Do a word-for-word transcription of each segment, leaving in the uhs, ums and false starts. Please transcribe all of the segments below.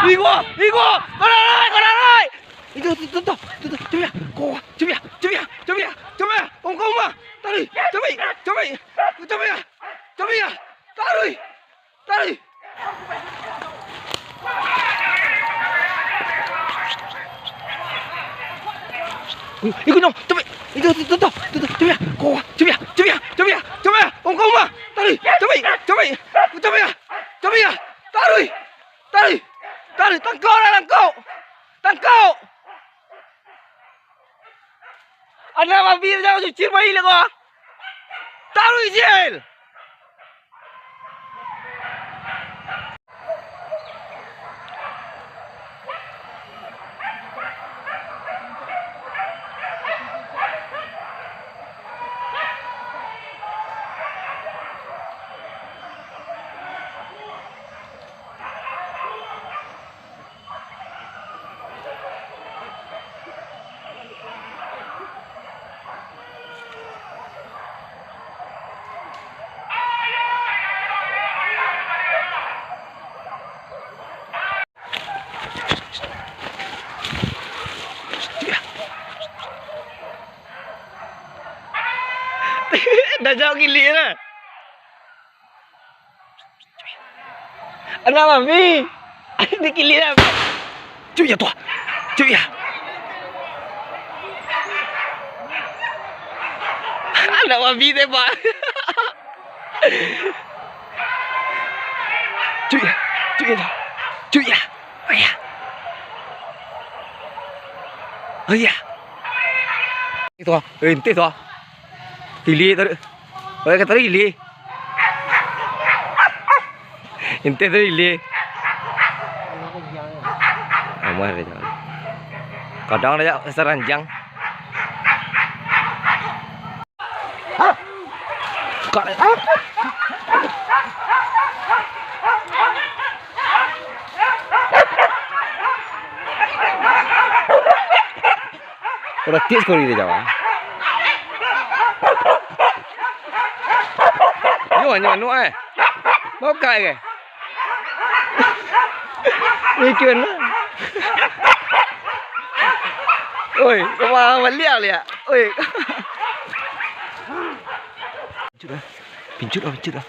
Iko, iko, kau dah naik, kau dah naik. Itu, itu, itu, itu, itu, coba ya. Kau, coba ya, coba ya, coba ya, coba ya. Om kau mah. Tarik, coba, coba, coba ya, coba ya. Tarik, tarik. Iko nyo, coba. Itu, itu, itu, itu, itu, coba ya. Kau, coba ya, coba ya, coba ya, coba ya. Om kau mah. Tarik, coba, coba, coba ya, coba ya. Tarik, tarik, tarik. Tangkok lah, tangkok. Tangkok. Anak babi, jangan cucir bayi lah kau. Taruh izin. Dah jauh gili lah. Anak mami. Dikilik lah. Cuk ya tuh. Cuk ya. Anak mami tembak. Cuk ya. Cuk ya tuh. Cuk ya. Oh ya. Oh ya. Itu ah. Eh, intih tu ah. Gili tadi. Oi, kata gili. Intih tadi gili. Amuah dia jalan. Kadang dia saranjang. Kak. Udah tis kau ni dia jawab. Nyo, nyo, nyo, eh. Mau kai ke? Ni kian lah. Oi, kau baliak liak. Oi. Pincut lah. Pincut lah, pincut lah.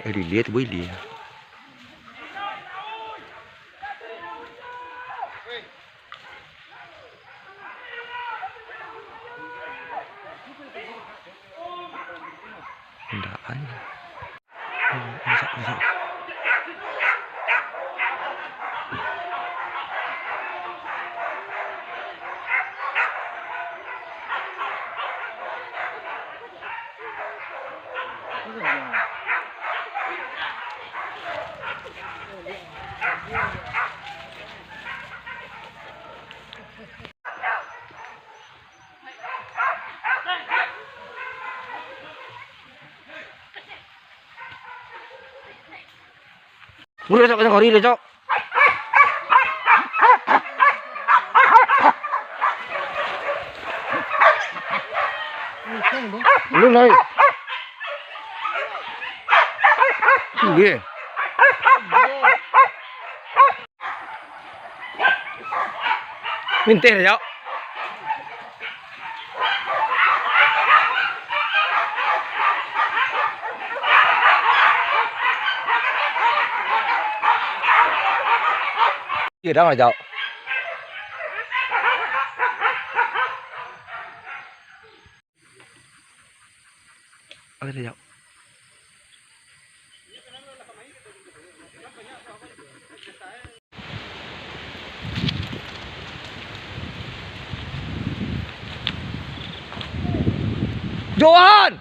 Eh, dilihat, boy, dia. Ndak aja. Bisa, bisa. Udah, Cok, jangan kori deh, Cok. Belum naik. Iya. Mintih, Cok. Iya, dah, Cok. Oke, Cok. Johan!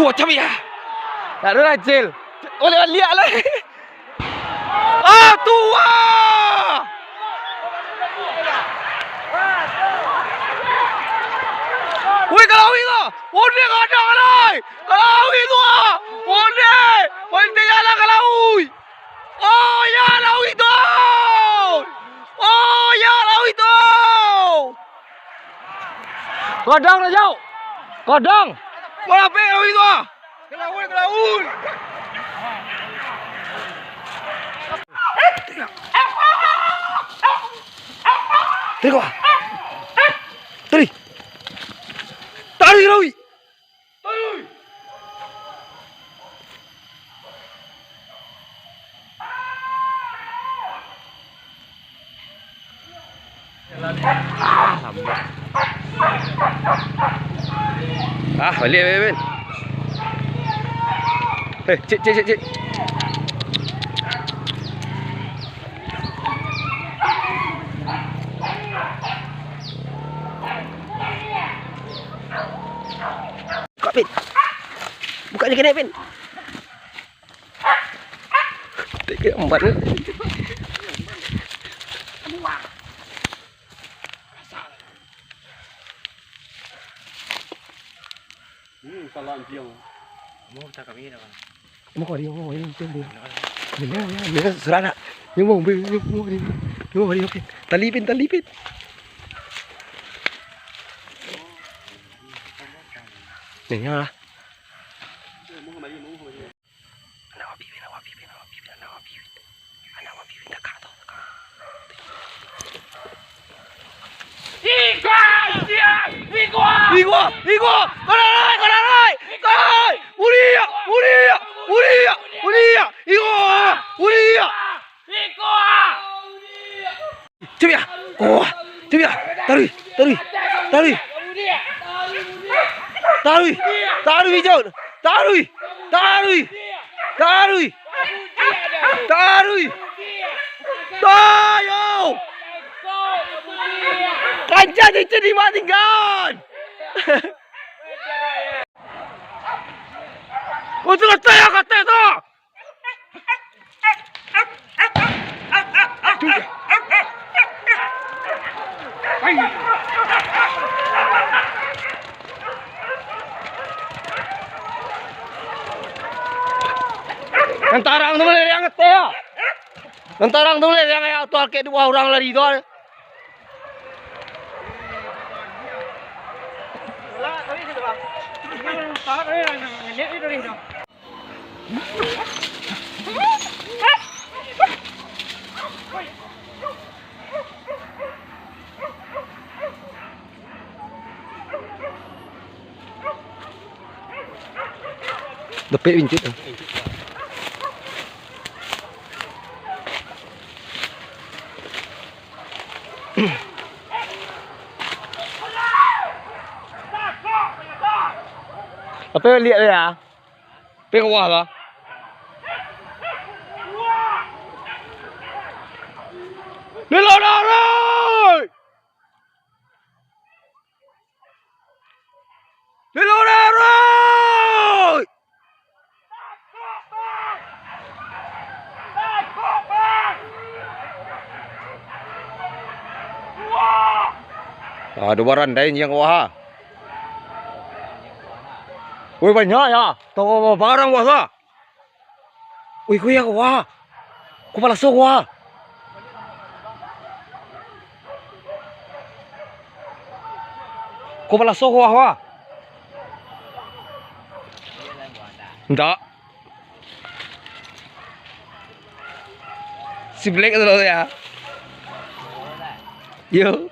Wah, cabiak. Tak ada lah, Cil. Boleh baliak lah. Ah, tuah! Woi, Kalawi tu! Ondeh, kadang, Kalawi! Kalawi tu, ah! Ondeh! Ondeh, jalan, Kalawi! Oh, ya, Kalawi tu! Oh, ya, Kalawi tu! Kadang, Rajau! Kadang! Mana pek, Kalawi tu, ah? Kalawi, Kalawi! Tadi kau, ah. Tadi. Tadi, Kalawi. Tadi. Ah, baliak, baliak, baliak. Eh, cik, cik, cik, cik. Buka, Pin. Buka je ketek, Pin. Tengok amban tu. Hmm, salah anjiang. Mau tak kami dah, Bang? Mau kau dia, mau dia, mau dia. Dia mau dia, dia sudah nak. Dia mau, dia mau, dia mau, dia mau, dia mau, dia mau. Tali, Pin, tali, Pin. Ni, ya lah. Anak babi, anak babi, anak babi, anak babi. Anak babi, dakak tu, dakak. Igua! Igua! Igua! Kau dah naik, kau dah naik! Kau dah naik! Mulia! Mulia! Mulia! Mulia! Igua! Mulia! Cubiak! Oh! Cubiak! Taruih! Taruih! Taruih! Taruih! Taruih, Ijon! Taruih! Taruih! Taruih! Taruih! Tayo! Kancah cincin di mak tinggal! Kau tu katai, katai tu! Nan tarang tu boleh diangkat ya. Nan tarang tu boleh diangkat tu, akek dua urang lari tu. Dapek bintik tu. Tapi liek ya. Pai ka bawah lah. Lilo daroi! Lilo daroi! Ah, ado barandai anjiang ka bawah. Woi, banyak ya. Tahu barang bawah lah. Wih, ko ya, ko wa. Ko palaso ko wa. Ko palaso ko wa, wa. Ndak. Si Black tu ya. Yo.